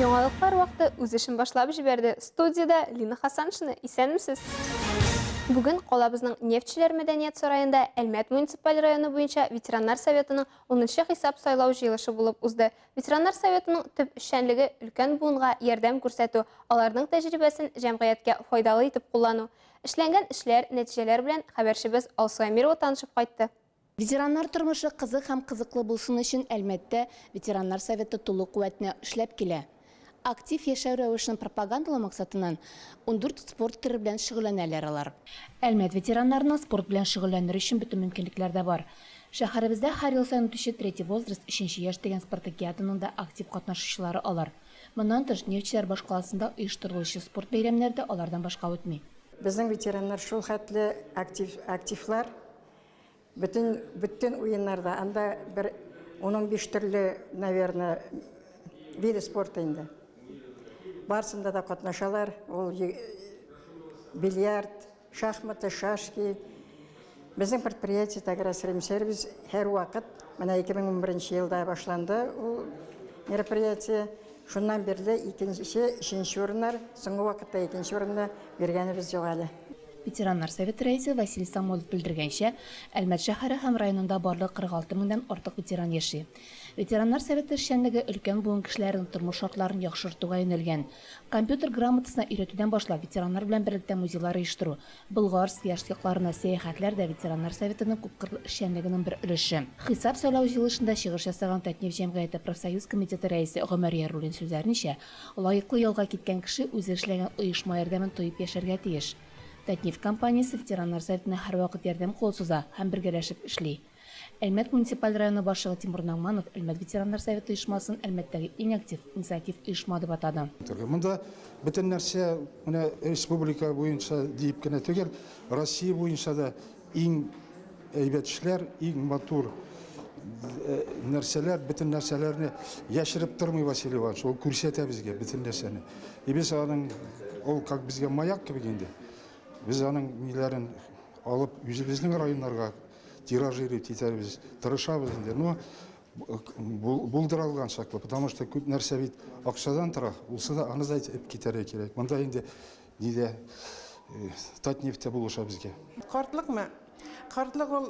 Яңалыклар вакыты үз эшен башлап җибәрде. Студиядә Лина Хасаншина. Исәнмесез! Бүген калабызның Нефтьчеләр мәдәният сараенда Әлмәт муниципаль районы буенча ветераннар советының 10 хисап сайлау җыелышы булып узды. Ветераннар советының төп эшчәнлеге өлкән буынга ярдәм күрсәтү, аларның тәҗрибәсен җәмгыятькә файдалы итеп куллану. Эшләнгән эшләр, нәтиҗәләр белән хәбәрчебез Алсу Әмирова танышып кайтты. Ветераннар тормышы кызык һәм кызыклы булсын өчен Әлмәттә Ветераннар советы тулы куәтенә эшләп килә. Актив яшәү рәвешен пропагандалау максатыннан 14 спорт төре белән шөгыльләнәләр алар. Әлмәт ветераннарына спорт белән шөгыльләнер өчен бөтен мөмкинлекләр дә бар. Шәһәребездә һәр ел саен үтүче Третий возраст, өченче яшь дигән спартакиаданың да актив катнашучылары алар. Моннан тыш, нефтьчеләр башкаласында оештырылучы спорт бәйрәмнәре дә алардан башка үтми. Безнең ветераннар шул хәтле актив, активлар. Бөтен, бөтен уеннарда, анда бер ун-унбиш төрле, наверное, виды спорта инде. Барсында да катнашалар. Ул бильярд, Шахматы, шашки. Безнең предприятие Таграсремсервис һәрвакыт, менә 2011 елда башланды ул мероприятие. Шуннан бирле икенче, өченче урыннар, соңгы вакытта икенче урынны биргәнебез юк әле. Ветераннар советы рәисе Василий Самойлов белдергәнчә, Әлмәт шәһәре һәм районында барлыгы 46 меңнән артык ветеран яши. Ветераннар советы эшчәнлеге өлкән буын кешеләренең тормыш шартларын яхшыртуга юнәлгән. Компьютер грамотасына өйрәтүдән башлап, ветераннар белән берлектә музейлар оештыру, Болгар, Свияжск якларына сәяхәтләр дә ветераннар советының күпкырлы эшчәнлегенең бер өлеше. Хисап сайлау җыелышында чыгыш ясаган Татнефть җәмгыяте профсоюз комитеты рәисе Гомәр Яруллин сүзләренчә, лаеклы ялга киткән кеше үзе эшләгән оешма ярдәмен тоеп яшәргә тиеш. Татнефть компаниясе ветераннар советына һәрвакыт ярдәм кулы суза һәм бергәләшеп эшли. Әлмәт муниципаль районы башлыгы Тимур Нагманов Әлмәт ветераннар советы оешмасын Әлмәттәге иң актив, инициатив оешма дип атады. Монда бөтен нәрсә менә республика буенча диеп кенә түгел, Россия буенча да иң әйбәт эшләр, иң матур нәрсәләр, бөтен нәрсәләрне яшереп тормый Василий Иванович, ул күрсәтә безгә бөтен нәрсәне. И без аның, ул как безгә маяк кебек инде. Без аның ниләрен алып үзебезнең районнарга тиражировать итәрбез, тырышабыз инде. Но булдыра алган чаклы, потому что күп нәрсә бит акчадан тора, улсы да аны да әйтеп китәргә кирәк. Монда инде нидә э, Татнефть тә булыша безгә. Картлыкмы? Картлык ул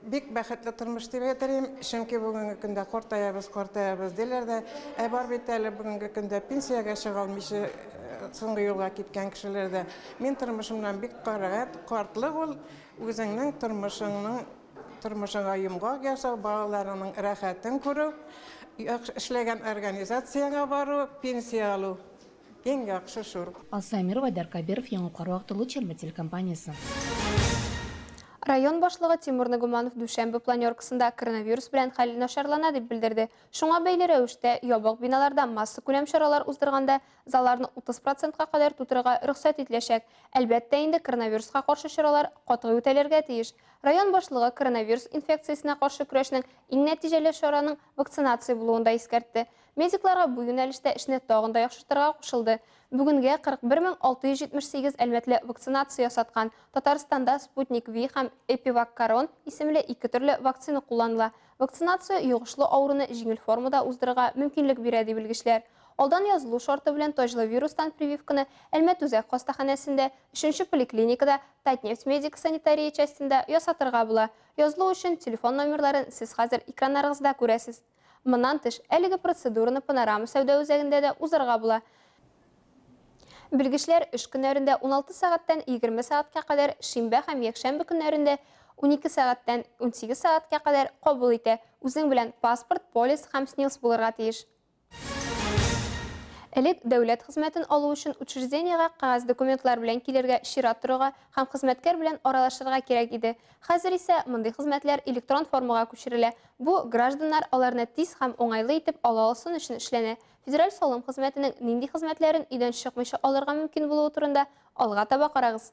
бик бәхетле тормыш дип әйтер идем, чөнки бүгенге көндә картаябыз, картаябыз диләр дә, ә бар бит әле бүгенге көндә пенсиягә чыга алмыйча э, соңгы юлга киткән кешеләр дә. Мин тормышымнан бик канәгать. Картлык ул Үзеңнең тормышыңның тормышыңа йомгак ясау, балаларыңның рәхәтен күрү, яхшы эшләгән организацияңә бару, пенсия алу. Иң яхшы шул. Алсу Әмирова, Айдар Кабиров, Яңалыклар вакыты, Луч Әлмәт телекомпаниясе. Район башлыгы Тимур Нагуманов дүшәмбе планеркасында коронавирус белән хәл начарлана дип белдерде. Шуңа бәйле рәвештә, ябык биналарда массакүләм чаралар уздырганда залларны 30 процентка кадәр тутырырга рөхсәт ителәчәк. Әлбәттә инде, коронавируска каршы чаралар катгый үтәлергә тиеш. Район башлыгы коронавирус инфекциясенә каршы көрәшнең иң нәтиҗәле чараның вакцинация булуын да искәртте. Медикларга бу юнәлештә эшне тагын да яхшыртырга кушылды. Бүгенгә 41 678 әлмәтле вакцинация ясаткан. Татарстанда Спутник Ви һәм Эпиваккорон исемле ике төрле вакцина кулланыла. Вакцинация йогышлы авыруны җиңел формада уздырырга мөмкинлек бирә, ди белгечләр. Алдан язылу шарты белән таҗлы вирустан прививканы Әлмәт үзәк хастаханәсендә, өченче поликлиникада, Татнефть медико-санитария частенда ясатырга була. Язылу өчен телефон номерларын сез хәзер экраннарыгызда күрәсез. Моннан тыш, әлеге процедураны Панорама сәүдә үзәгендә дә узарга була. Белгечләр эш көннәрендә 16 сәгатьтән 20 сәгатькә кадәр, шимбә һәм якшәмбе көннәрендә 12 сәгатьтән 18 сәгатькә кадәр кабул итә. Үзең белән паспорт, полис һәм СНИЛС булырга тиеш. Элек дәүләт хезмәтен алу өчен учреждениегә кәгазь документлар белән килергә, чират торырга һәм хезмәткәр белән аралашырга кирәк иде. Хәзер исә мондый хезмәтләр электрон формага күчерелә. Бу, гражданнар аларны тиз һәм уңайлы итеп ала алсын өчен эшләнә. Федераль салым хезмәтенең нинди хезмәтләрен өйдән чыкмыйча алырга мөмкин булуы турында алга таба карагыз.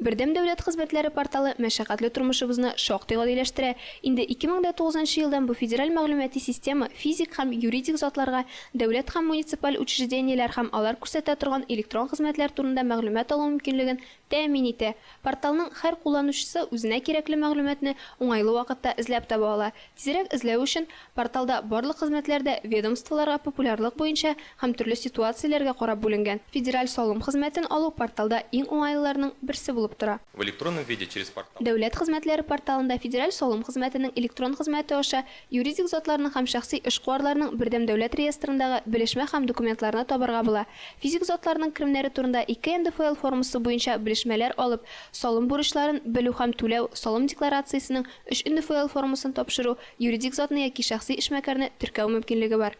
Бердәм дәүләт хезмәтләре порталы мәшәкатьле тормышыбызны шактый гадиләштерә. Инде 2009 нчы елдан бу федераль мәгълүмати система физик һәм юридик затларга дәүләт һәм муниципаль учреждениеләр һәм алар күрсәтә торган электрон хезмәтләр турында мәгълүмат алу мөмкинлеген тәэмин итә. Порталның һәр кулланучысы үзенә кирәкле мәгълүматны уңайлы вакытта эзләп таба ала. Тизрәк эзләү өчен, порталда барлык хезмәтләр дә ведомстволарга популярлык буенча һәм төрле ситуацияләргә карап бүленгән. Федераль салым хезмәтен алу порталда иң уңайлыларның берсе булып тора. В электронном виде через портал. Дәүләт хезмәтләре порталында Федераль салым хезмәтенең электрон хезмәте аша юридик затларның һәм шәхси эшкуарларның Бердәм дәүләт реестрындагы белешмә һәм документларны табарга була. Физик затларның керемнәре турында 2 НДФЛ формасы буенча белешмәләр алып, салым бурычларын белү һәм түләү, салым декларациясенең 3 НДФЛ формасын тапшыру, юридик затны яки шәхси эшмәкәрне теркәү мөмкинлеге бар.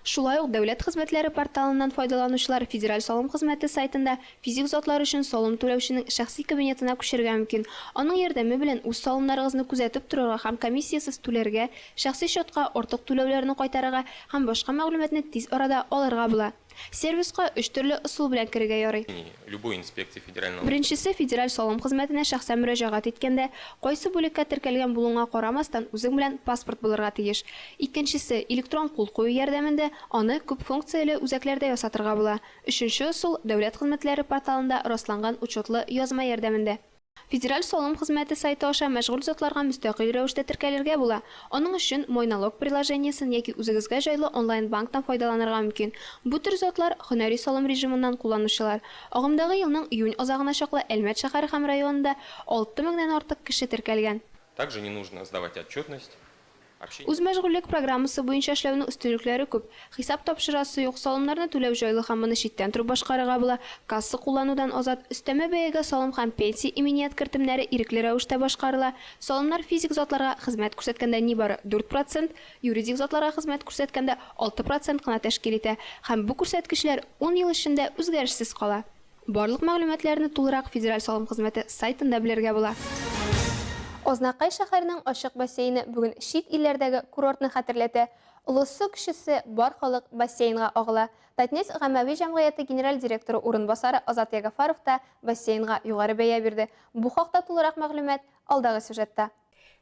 Шулай ук Дәүләт хезмәтләре порталыннан файдаланучылар Федераль салым хезмәте сайтында физик затлар өчен салым түләүченең шәхси кабинетына күчәргә мөмкин. Аның ярдәме белән үз салымнарыгызны күзәтеп торырга һәм комиссиясез түләргә, шәхси счетка артык түләүләрне кайтарырга һәм башка мәгълүматны тиз арада алырга була. Сервиска өч төрле ысул белән керергә ярый. Любой инспекции федерального. Беренчесе, Федераль салым хезмәтенә шәхсән мөрәҗәгать иткәндә, кайсы бүлеккә теркәлгән булуыңа карамастан, үзең белән паспорт булырга тиеш. Икенчесе, электрон кул кую ярдәмендә, аны күп функцияле үзәкләрдә ясатырга була. Өченче ысул, Дәүләт хезмәтләре порталында расланган учетлы язма ярдәмендә. Федераль салым хезмәте сайты аша мәшгуль затларга мөстәкыйль рәвештә теркәлергә була. Аның өчен Мой налог приложениесен яки үзегезгә җайлы онлайн-банктан файдаланырга мөмкин. Бу төр затлар, һөнәри салым режимыннан кулланучылар. Агымдагы елның июнь азагына чаклы Әлмәт шәһәре һәм районында 6 меңнән артык кеше теркәлгән. Также не нужно сдавать отчетность. Үзмәшгульлек программасы буенча эшләүнең өстенлекләре күп. Хисап тапшырасы юк, салымнарны түләү җайлы һәм моны читтән торып башкарырга була, касса кулланудан азат, өстәмә бәягә салым һәм пенсия иминият кертемнәре ирекле рәвештә башкарыла, салымнар физик затларга хезмәт күрсәткәндә нибары 4 процент, юридик затларга хезмәт күрсәткәндә 6 процент кына тәшкил итә һәм бу күрсәткечләр ун ел эчендә үзгәрешсез кала. Барлык мәгълүматларны тулырак Федераль салым хезмәте сайтында белергә була. Азнакай шәһәренең ачык бассейны бүген чит илләрдәге курортны хәтерләтә. Олысы-кечесе, бар халык бассейнга агыла. Татнефть гаммәви җәмгыяте генераль директоры урынбасары Азат Ягафаров та бассейнга югары бәя бирде. Бу хакта тулырак мәгълүмат алдагы сюжетта.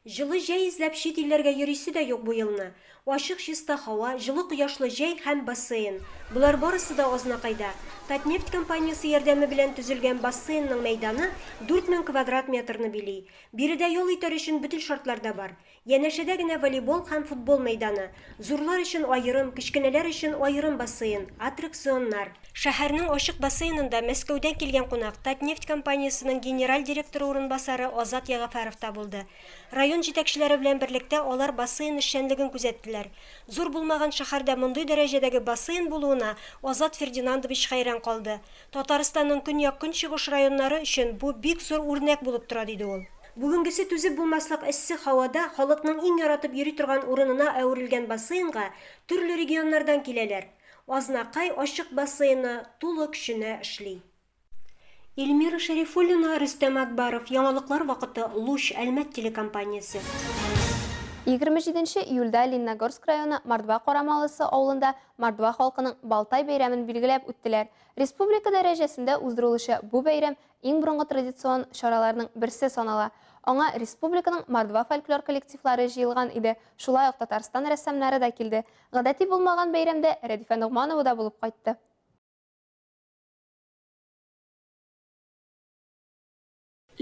Җылы җәй эзләп чит илләргә йөрисе дә юк бу елны. Ачык чиста һава, җылы кояшлы җәй һәм бассейн. Болар барысы да Азнакайда. Татнефть компаниясе ярдәме белән төзелгән бассейнның мәйданы 4000 квадрат метрны били. Биредә ял итәр өчен бөтен шартлар да бар. Янәшәдә генә волейбол һәм футбол мәйданы. Зурлар өчен аерым, кечкенәләр өчен аерым бассейн, аттракционнар. Шәһәрнең ачык бассейнында Мәскәүдән килгән кунак, Татнефть компаниясенең генераль директоры урынбасары Азат Ягафәров та булды. Район җитәкчеләре белән берлектә алар бассейн эшчәнлеген күзәттеләр. Зур булмаган шәһәрдә мондый дәрәҗәдәге бассейн булуына Азат Фердинандович хәйран калды. Татарстанның көньяк-көнчыгыш районнары өчен бу бик зур үрнәк булып тора, диде ул. Бүгенгесе түзеп булмаслык эссе һавада халыкның иң яратып йөри торган урынына әверелгән бассейнга төрле регионнардан киләләр. Азнакай ачык бассейны тулы көченә эшли. Эльмира Шәрифуллина, Рөстәм Акбаров, Яңалыклар вакыты, Луч, Әлмәт телекомпаниясе. 27 нче июльдә Лениногорск районы Мордва Карамалысы авылында мордва халкының Балтай бәйрәмен билгеләп үттеләр. Республика дәрәҗәсендә уздырылучы бу бәйрәм иң борынгы традицион чараларның берсе санала. Аңа республиканың мордва фольклор коллективлары җыелган иде, шулай ук Татарстан рәссамнары да килде. Гадәти булмаган бәйрәмдә Рәдифә Ногманова да булып кайтты.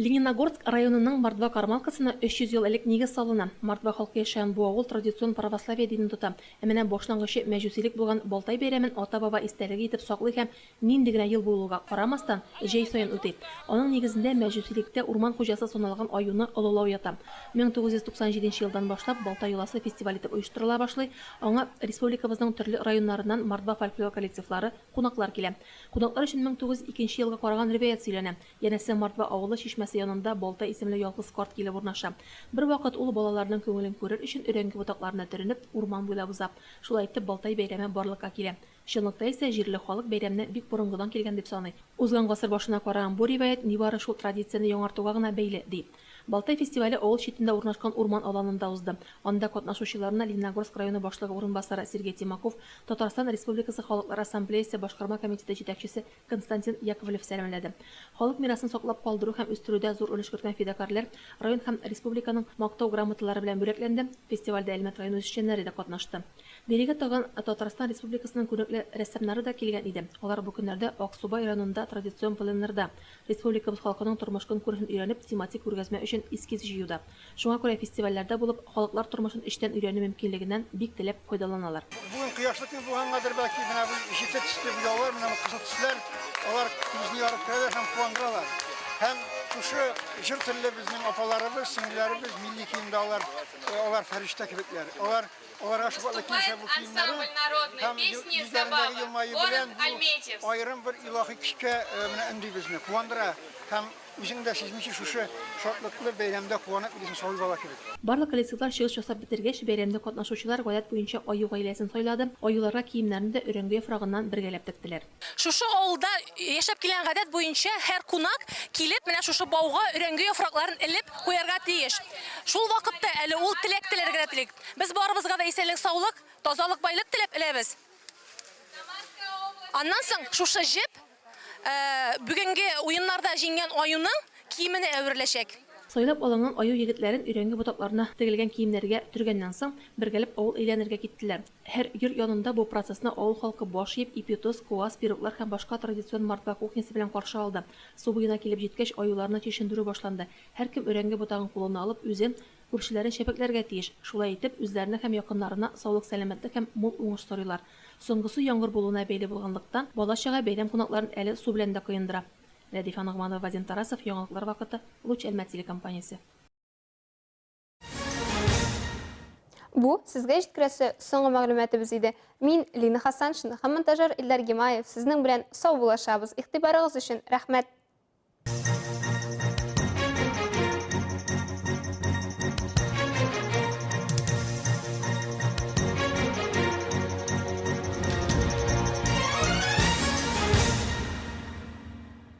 Лениногорск районының Мордва Кармалкасына 300 ел элек нигез салына. Мордва халкы яшәгән бу авыл традицион православие динен тота. Ә менә башлангычы мәҗүсилек булган Балтай бәйрәмен ата-баба истәлеге итеп саклый һәм нинди генә ел булуга карамастан, җәй саен үти. Аның нигезендә мәҗүсилектә урман хуҗасы саналган аюны олылау ята. 1997 елдан башлап Балта йоласы фестиваль итеп оештырыла башлый, аңа республикабызның төрле районнарыннан мордва фольклор коллективлары, кунаклар килә. Кунаклар өчен 1902 елга караган риваять сөйләнә. Янәсе, Мордва авылы чишмәсе янында Балта исемле ялгыз карт килеп урнаша. Бервакыт ул, балаларының күңелен күрер өчен, өрәңге ботакларына төренеп, урман буйлап уза. Шулай итеп, Балтай бәйрәме барлыкка килә. Чынлыкта исә җирле халык бәйрәмне бик борынгыдан килгән дип саный. Узган гасыр башына караган бу риваять нибары шул традицияне яңартуга гына бәйле, ди. Балтай фестивале авыл читендә урнашкан урман аланында узды. Анда катнашучыларны Лениногорск районы башлыгы урынбасары Сергей Тимаков, Татарстан Республикасы Халыклар Ассамблеясе Башкарма комитеты җитәкчесе Константин Яковлев сәламләде. Халык мирасын саклап калдыру һәм үстерүдә зур өлеш керткән фидакарьләр район һәм республиканың Мактау грамоталары белән бүләкләнде. Фестивальдә Әлмәт районы үзешчәннәре дә катнашты. Бирегә тагын Татарстан Республикасының күренекле рәссамнары да килгән иде. Алар бу көннәрдә Аксубай районында традицион пленэрда, республикабыз халкының тормыш-көнкүрешен өйрәнеп, тематик күргәзмә өчен эскиз җыюда. Шуңа күрә фестивальләрдә булып, халыклар тормышын эчтән өйрәнү мөмкинлегеннән бик теләп файдаланалар. Бүген кояшлы көн булгангадыр, бәлки, менә бу җете төсле буяулар, менә бу кызыл төсләр, алар күзне ярып керәләр һәм куандыралар. Һәм шушы җыр телле безнең апаларыбыз, сеңелләребез милли киемдә алар, алар фәрештә кебекләр. Алар, аларга шулкадәр килешә бу киемнәре һәм йөзләрендәге елмаю белән бу аерым бер илаһи көчкә менә өнди безне, куандыра һәм Үзең дә сизмичә шушы шатлыклы бәйрәмдә куанып йөрисең сабый бала кебек. Барлык коллективлар чыгыш ясап бетергәч, бәйрәмдә катнашучылар гадәт буенча аю гаиләсен сайлады, аюларга киемнәрне дә өрәңге яфрагыннан бергәләп тектеләр. Шушы авылда яшәп килгән гадәт буенча һәр кунак килеп менә шушы бауга өрәңге яфракларын элеп куярга тиеш. Шул вакытта әле ул теләк теләргә дә телик. Без барыбызга да исәнлек-саулык, тазалык-байлык теләп эләбез. Аннан соң шушы җеп Бүгенге уеннарда җиңгән аюның киеменә әвереләчәк. Сайлап алынган аю егетләрен өйрәнге ботакларына тегелгән киемнәргә төргәннән соң, бергәләп авыл әйләнергә киттеләр. Һәр йорт янында бу процессны авыл халкы баш иеп, ипи-тоз, квас, пироглар һәм башка традицион мордва кухнясы белән каршы алды. Су буена килеп җиткәч, аюларны чишендерү башланды. Һәркем өрәңге ботагын кулына алып, үзе, күршеләрен чәбәкләргә тиеш. Шулай итеп, үзләренә һәм якыннарына саулык-сәламәтлек һәм мул уңыш сорыйлар. Соңгысы яңгыр булуына бәйле булганлыктан, бала-чага бәйрәм кунакларын әле су белән дә коендыра. Рәдифә Ногманова, Вадим Тарасов, Яңалыклар вакыты, Луч Әлмәт телекомпаниясе. Бу сезгә җиткерәсе соңгы мәгълүматыбыз иде. Мин, Лина Хасаншина һәм монтажер Илдар Гимаев сезнең белән саубуллашабыз. Игътибарыгыз өчен рәхмәт.